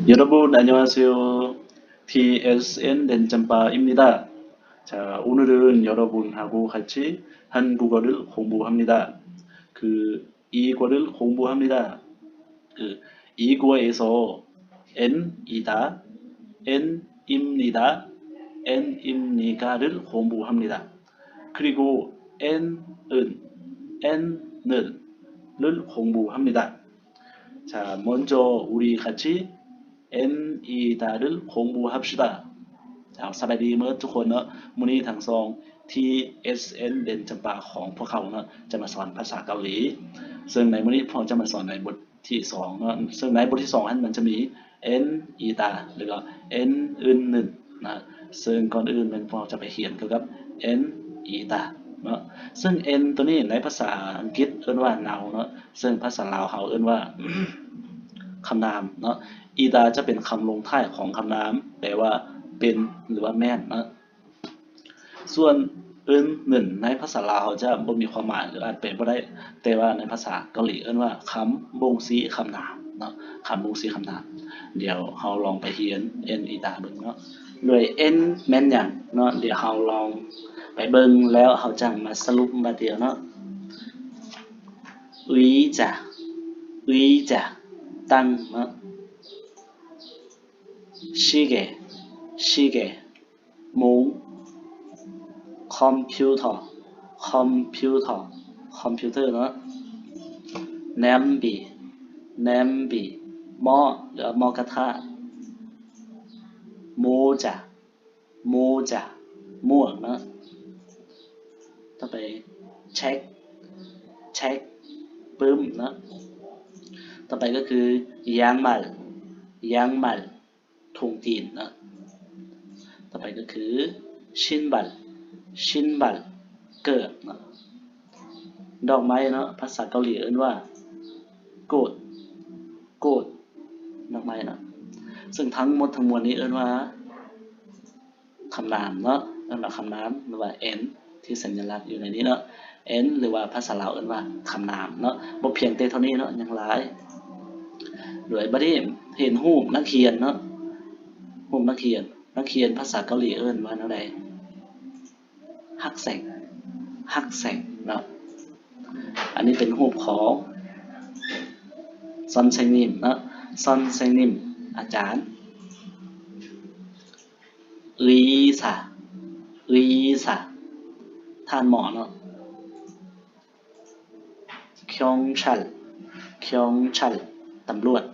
여러분 안녕하세요. 티에스엔 렌짬바입니다. 자, 오늘은 여러분하고 같이 한국어를 공부합니다. 그 이거를 공부합니다. 그 이거에서 엔 이다, 엔 입니다, 엔 입니다를 공부합니다. 그리고 엔 은, 엔 는 을 공부합니다. 자, 먼저 우리 같이 엔이다를 공부합시다. ເຈົ້າ ສະບາຍດີໝົດທຸກຄົນເນາະ. ມື້ນີ້ທາງຊ່ອງ ທີເອສເອັນ ເລນຈຳປາຂອງພວກເຮົາເນາະ ຈະມາສອນພາສາເກົາຫຼີ. ເຊິ່ງໃນມື້ນີ້ພວກເຮົາຈະມາສອນໃນບົດທີສອງເນາະ. ເຊິ່ງໃນບົດທີສອງຫັ້ນມັນຈະມີ ເອັນ ອີຕາ ແລ້ວກໍ ເອັນ ອຶນ ໜຶ່ງ ນະ. ເຊິ່ງກ່ອນອື່ນແມ່ນພວກເຮົາຈະໄປຮຽນກ່ຽວກັບ ເອັນ ອີຕາ ເນາະ. ເຊິ່ງ ເອັນ ໂຕນີ້ໃນພາສາອັງກິດເອີ້ນວ່າ ນາວ ເນາະ. ເຊິ່ງພາສາລາວເຮົາເອີ້ນວ່າ ຄຳນາມເນາະ. ອີຕາຈະເປັນຄຳລົງທ້າຍຂອງຄຳນາມ ແປວ່າເປັນ ຫຼືວ່າແມ່ນເນາະ. ສ່ວນ ອຶນ ໜຶ່ງ ໃນພາສາລາວເຮົາຈະບໍ່ມີຄວາມໝາຍ ຫຼືອາດແປບໍ່ໄດ້, ແຕ່ວ່າໃນພາສາເກົາຫຼີເອີ້ນວ່າ ຄຳບົ່ງຊີ້ຄຳນາມເນາະ, ຄຳບົ່ງຊີ້ຄຳນາມ. ດຽວເຮົາລອງໄປຮຽນ ເອັນ ອີຕາເບິ່ງເນາະ. ໂດຍ ເອັນ ແມ່ນຫຍັງເນາະ? ດຽວເຮົາລອງໄປເບິ່ງ ແລ້ວເຮົາຈັ່ງມາສະຫຼຸບບາດດຽວເນາະ. ອຶຍຈາ ອຶຍຈາ ຕັ່ງເນາະ. ຊິເກ ຊິເກ ໂມງ. ຄອມພິວເຕີ ຄອມພິວເຕີ ຄອມພິວເຕີເນາະ. ແນມບີ ແນມບີ ໝໍ້ ຫຼືໝໍ້ກະທະ. ໂມຈາ ໂມຈາ ໝວກເນາະ. ຕໍ່ໄປ ເຊັກ ເຊັກ ປຶ້ມເນາະ. ຕໍ່ໄປກໍຄື ຢາງໝັນ ຢາງໝັນ ຖົງຕີນເນາະ. ຕໍ່ໄປກໍຄື ຊິນບັນ ຊິນບັນ ເກີບເນາະ. ດອກໄມ້ເນາະ ພາສາເກົາຫຼີເອີ້ນວ່າ ໂກດ ໂກດ ດອກໄມ້ເນາະ. ເຊິ່ງທັງໝົດທັງມວນນີ້ເອີ້ນວ່າ ຄຳນາມເນາະ, ເອີ້ນວ່າຄຳນາມ ຫຼືວ່າ ເອັນ ທີ່ສັນຍະລັກຢູ່ໃນນີ້ເນາະ. ເອັນ ຫຼືວ່າພາສາລາວເອີ້ນວ່າຄຳນາມເນາະ. ບໍ່ພຽງແຕ່ເທົ່ານີ້ເນາະ, ຍັງຫຼາຍ. ໂດຍບັດນີ້ເຫັນຮູບນັກຮຽນເນາະ, ຮູບນັກຮຽນ, ນັກຮຽນພາສາເກົາຫຼີເອີ້ນວ່າແນວໃດ? ຮັກແສງ ຮັກແສງເນາະ. ອັນນີ້ເປັນຮູບຂອງ ຊອນເຊັງນິມເນາະ, ຊອນເຊັງນິມ ອາຈານ. ອຶຍສາ ອຶຍສາ ທ່ານໝໍເນາະ. ຄຽງຊັນ ຄຽງຊັນ ຕຳຫຼວດ.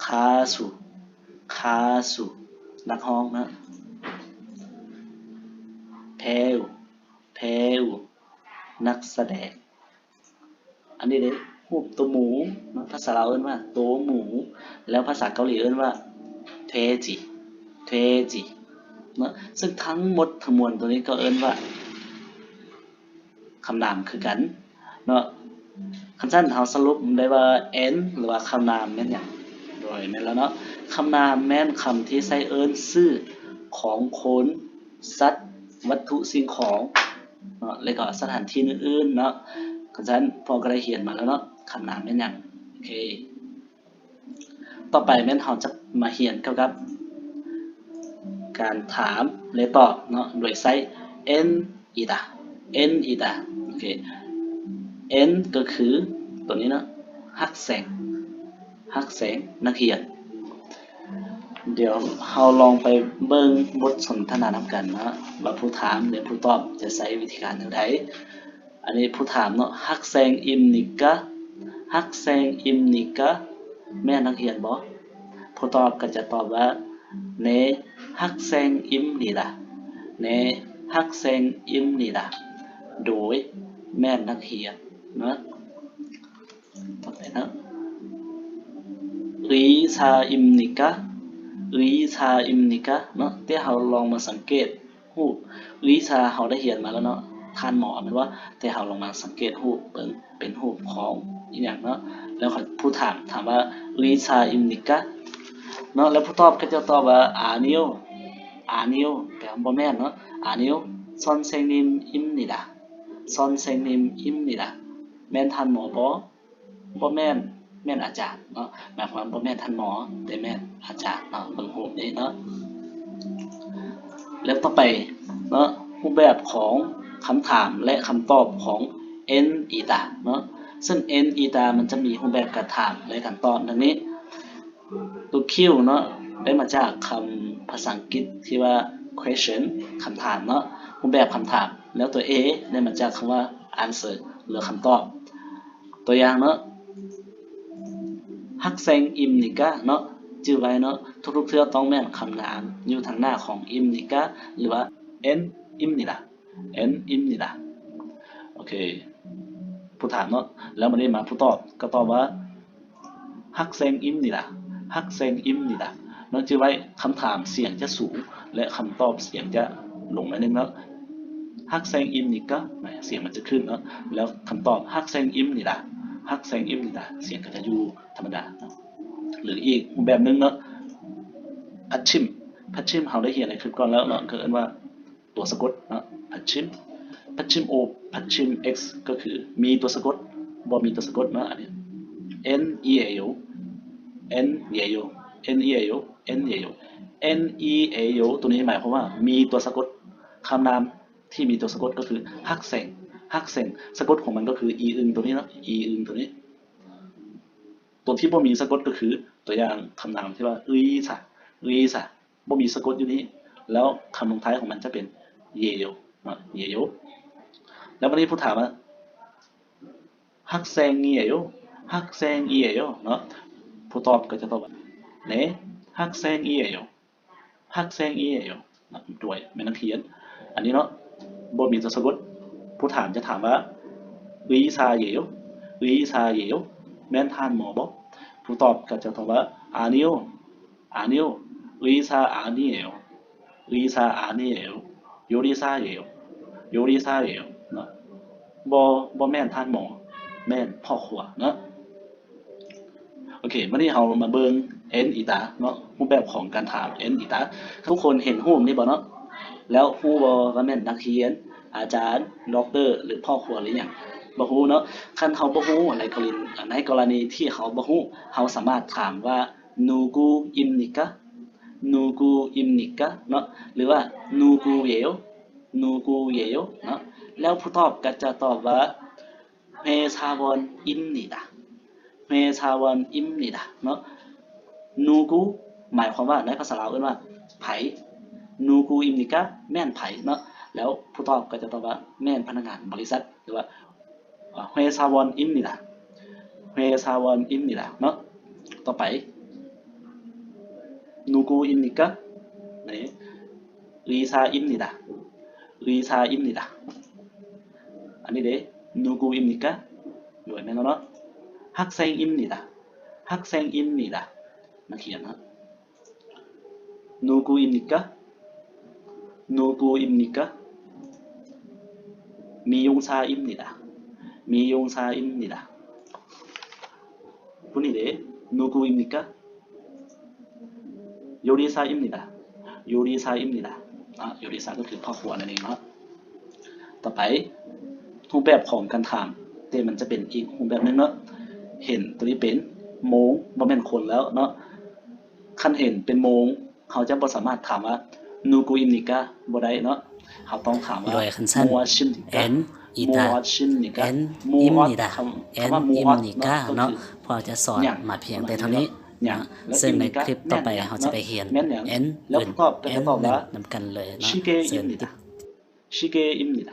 ຄາຊູ ຄາຊູ ນັກຮ້ອງເນາະ. ແພວ ແພວ ນັກສະແດງ. ອັນນີ້ເດ້ ຮູບໂຕໝູເນາະ, ພາສາລາວເອີ້ນວ່າໂຕໝູ ແລ້ວພາສາເກົາຫຼີເອີ້ນວ່າ ເທຈິ ເທຈິເນາະ. ເຊິ່ງທັງໝົດທັງມວນໂຕນີ້ກໍເອີ້ນວ່າຄຳນາມຄືກັນເນາະ. ຄັນຊັ້ນເຮົາສະຫຼຸບໄດ້ວ່າ ເອັນ ຫຼືວ່າຄຳນາມແມ່ນຫຍັງ? ໂດຍ ແມ່ນແລ້ວເນາະ, ຄຳນາມແມ່ນຄຳທີ່ໃຊ້ເອີ້ນຊື່ຂອງຄົນ, ສັດ, ວັດຖຸສິ່ງຂອງເນາະ ແລ້ວກໍສະຖານທີ່ອື່ນໆເນາະ. ຄັນຊັ້ນພວກເຮົາກໍໄດ້ຮຽນມາແລ້ວເນາະ ຄຳນາມແມ່ນຫຍັງ. ໂອເຄ ຕໍ່ໄປແມ່ນເຮົາຈະມາຮຽນກ່ຽວກັບການຖາມ ແລະ ຕອບເນາະ ໂດຍໃຊ້ ເອັນ ອີຕາ ເອັນ ອີຕາ. ໂອເຄ ເອັນ ກໍຄືໂຕນີ້ເນາະ ຮັກແສງ ຮັກແສງນັກຮຽນ. ດຽວເຮົາລອງໄປເບິ່ງບົດສົນທະນານຳກັນເນາະ ວ່າຜູ້ຖາມ ແລະ ຜູ້ຕອບຈະໃຊ້ວິທີການແນວໃດ. ອັນນີ້ຜູ້ຖາມເນາະ 학생입니까? 학생입니까? ແມ່ນນັກຮຽນບໍ່? ຜູ້ຕອບກໍຈະຕອບວ່າ 네, 학생입니다. 네, 학생입니다. ໂດຍ ແມ່ນນັກຮຽນເນາະ. ຕໍ່ໄປເນາະ 의사입니까? 의사입니까? ເນາະ ແຕ່ເຮົາລອງມາສັງເກດ ຮູບ ອຶຍຊາ ເຮົາໄດ້ຮຽນມາແລ້ວເນາະ ທ່ານໝໍແມ່ນບໍ່? ແຕ່ເຮົາລອງມາສັງເກດຮູບເບິ່ງ ເປັນຮູບຂອງອີ່ຫຍັງເນາະ. ແລ້ວຜູ້ຖາມ ຖາມວ່າ 의사입니까? ເນາະ ແລ້ວຜູ້ຕອບກໍຈະຕອບວ່າ 아니요, 아니요 ແປວ່າບໍ່ແມ່ນເນາະ. 아니요, 선생님입니다. 선생님입니다. ແມ່ນທ່ານໝໍບໍ່? ບໍ່ແມ່ນ. ແມ່ນອາຈານເນາະ ໝາຍຄວາມວ່າບໍ່ແມ່ນທ່ານໝໍ ແຕ່ແມ່ນອາຈານເນາະ ເບິ່ງຮູບນີ້ເນາະ. ແລ້ວຕໍ່ໄປເນາະ ຮູບແບບຂອງຄຳຖາມ ແລະ ຄຳຕອບຂອງ ເອັນ ອີຕາ ເນາະ ເຊິ່ງ ເອັນ ອີຕາ ມັນຈະມີຮູບແບບການຖາມ ແລະ ການຕອບດັ່ງນີ້. ຕົວ Q ເນາະ ໄດ້ມາຈາກຄຳພາສາອັງກິດທີ່ວ່າ question ຄຳຖາມເນາະ ຮູບແບບຄຳຖາມ, ແລ້ວຕົວ A ໄດ້ມາຈາກຄຳວ່າ answer ຫຼື ຄຳຕອບ. ຕົວຢ່າງເນາະ 학생 입니까 ເນາະ ຈື່ໄວ້ເນາະ ທຸກໆເທື່ອຕ້ອງແມ່ນຄຳນາມຢູ່ທາງໜ້າຂອງ 입니까 ຫຼືວ່າ 엔 입니다. 엔 입니다. ໂອເຄ ຜູ້ຖາມເນາະ ແລ້ວບັດນີ້ມາຜູ້ຕອບ ກໍຕອບວ່າ 학생 입니다. 학생 입니다 ເນາະ ຈື່ໄວ້ ຄຳຖາມສຽງຈະສູງ ແລະ ຄຳຕອບສຽງຈະລົງໜ້ອຍໜຶ່ງເນາະ. 학생 입니까 ສຽງມັນຈະຂຶ້ນເນາະ ແລ້ວຄຳຕອບ 학생 입니다. 학생 입니다 ສຽງກໍຈະຢູ່ທຳມະດາເນາະ. ຫຼືອີກຮູບແບບໜຶ່ງເນາະ 받침. 받침 ເຮົາໄດ້ຮຽນໃນຄລິບກ່ອນແລ້ວເນາະ ກໍເອີ້ນວ່າ ຕົວສະກົດເນາະ 받침. 받침 O, 받침 X ກໍຄືມີຕົວສະກົດ ບໍ່ມີຕົວສະກົດເນາະ. ອັນນີ້ 엔 이에요. 엔 이에요. 엔 이에요. 엔 이에요. 엔 이에요 ຕົວນີ້ໝາຍຄວາມວ່າມີຕົວສະກົດ ຄຳນາມທີ່ມີຕົວສະກົດກໍຄື 학생. 학생 ສະກົດຂອງມັນກໍຄື 이응 ຕົວນີ້ເນາະ 이응 ຕົວນີ້. ຕົວທີ່ບໍ່ມີສະກົດກໍຄື ຕົວຢ່າງຄຳນາມທີ່ວ່າ 의사. 의사 ບໍ່ມີສະກົດຢູ່ນີ້ ແລ້ວຄຳລົງທ້າຍຂອງມັນຈະເປັນ 예요 ເນາະ 예요. ແລ້ວບັດນີ້ຜູ້ຖາມວ່າ 학생이에요. 학생이에요 ເນາະ ຜູ້ຕອບກໍຈະຕອບວ່າ 네, 학생이에요. 학생이에요 ນະ ດ້ວຍ ແມ່ນນັກຮຽນ. ອັນນີ້ເນາະ ບໍ່ມີຕົວສະກົດ ຜູ້ຖາມຈະຖາມວ່າ 의사예요. 의사예요 ແມ່ນທ່ານໝໍບໍ? ຜູ້ຕອບກໍຈະຕອບວ່າ 아니요. 아니요. 의사 아니에요. 의사 아니에요. 요리사예요. 요리사예요 ເນາະ ບໍ່ ບໍ່ແມ່ນທ່ານໝໍ ແມ່ນພໍ່ຄົວເນາະ. ໂອເຄ ມື້ນີ້ເຮົາມາເບິ່ງ 엔 이다 ເນາະ ຮູບແບບຂອງການຖາມ 엔 이다. ທຸກຄົນເຫັນຮູບນີ້ບໍ່ເນາະ? ແລ້ວຮູ້ບໍ່ວ່າແມ່ນນັກຮຽນ, ອາຈານ, ດັອກເຕີ ຫຼື ພໍ່ຄົວ ຫຼືຫຍັງ? ບໍ່ຮູ້ເນາະ. ຄັນເຮົາບໍ່ຮູ້ ໃນກໍລະນີ ໃນກໍລະນີທີ່ເຮົາບໍ່ຮູ້ ເຮົາສາມາດຖາມວ່າ 누구입니까? 누구입니까? ເນາະ ຫຼືວ່າ 누구예요? 누구예요? ເນາະ ແລ້ວຜູ້ຕອບກໍຈະຕອບວ່າ 회사원입니다. 회사원입니다. ເນາະ 누구 ໝາຍຄວາມວ່າ ໃນພາສາລາວເອີ້ນວ່າ ໃຜ? 누구입니까? ແມ່ນໃຜເນາະ ແລ້ວຜູ້ຕອບກໍຈະຕອບວ່າ ແມ່ນພະນັກງານບໍລິສັດ ຫຼືວ່າ 아, 회사원입니다. 회사원입니다. ເນາະ ຕໍ່ໄປ 누구입니까? 네, 의사입니다. 의사입니다. ອັນນີ້ເດ້ 누구입니까? ໂດຍ ແມ່ນແລ້ວເນາະ. 학생입니다. 학생입니다. ນັກຮຽນເນາະ. 누구입니까? 누구입니까? 미용사입니다. 미용사입니다. 분이네. 누구입니까? 요리사입니다. 요리사입니다. 아, 요리사 ກໍຄືພໍ່ຄົວນັ້ນເອງເນາະ. ຕໍ່ໄປ ຮູບແບບຂອງການຖາມ ແຕ່ມັນຈະເປັນອີກຮູບແບບໜຶ່ງເນາະ. ເຫັນຕົວນີ້ເປັນໂມງ ບໍ່ແມ່ນຄົນແລ້ວເນາະ. ຄັນເຫັນເປັນໂມງ ເຮົາຈະບໍ່ສາມາດຖາມວ່າ 누구입니까? ບໍ່ໄດ້ເນາະ. ເຮົາຕ້ອງຖາມວ່າ ໂດຍຄັນຊັ້ນ 무엇입니까? 엔 이다. 무엇입니까? 엔 무엇 입니다. ຄຳ 엔 ຄຳວ່າ 무엇 입니까? ເນາະ ເນາະ ກໍຄື ພວກເຮົາຈະສອນ ຫຍັງ ມາພຽງແຕ່ເທົ່ານີ້ ຫຍັງ ເນາະ. ແລ້ວ ເຊິ່ງໃນຄລິບຕໍ່ໄປ ენ ເຮົາຈະໄປຮຽນ ແມ່ນຫຍັງ? ເອັນ ແລ້ວ ອື່ນ ຕອບ ເອັນ ຕອບວ່າ ໜຶ່ງ ນຳກັນເລີຍເນາະ. 시계입니다. 시계입니다.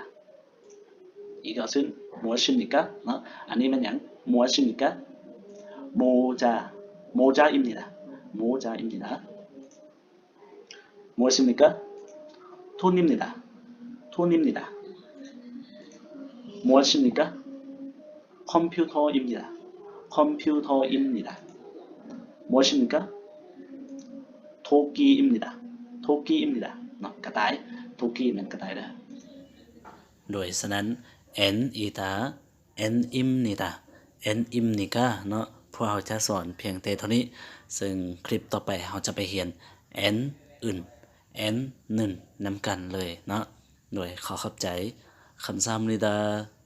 이것은 무엇입니까? ເນາະ ອັນນີ້ແມ່ນຫຍັງ? 무엇입니까? 모자. 모자입니다. 모자입니다. 무엇입니까? 돈입니다. 돈입니다. 무엇입니까? 컴퓨터입니다. 컴퓨터입니다. 무엇입니까? 토끼입니다. 토끼입니다. ເນາະ ກະຕ່າຍ ໂທກີ ແມ່ນກະຕ່າຍເດີ້. ໂດຍສະນັ້ນ 엔 이다. 엔 입니다. 엔 입니까? ເນາະ ພວກເຮົາຈະສອນພຽງແຕ່ເທົ່ານີ້ ເຊິ່ງຄລິບຕໍ່ໄປເຮົາຈະໄປຮຽນ 엔 ອື່ນ ເອັນ ໜຶ່ງ ນຳກັນເລີຍເນາະ. ໂດຍຂໍຂອບໃຈ. 감사합니다.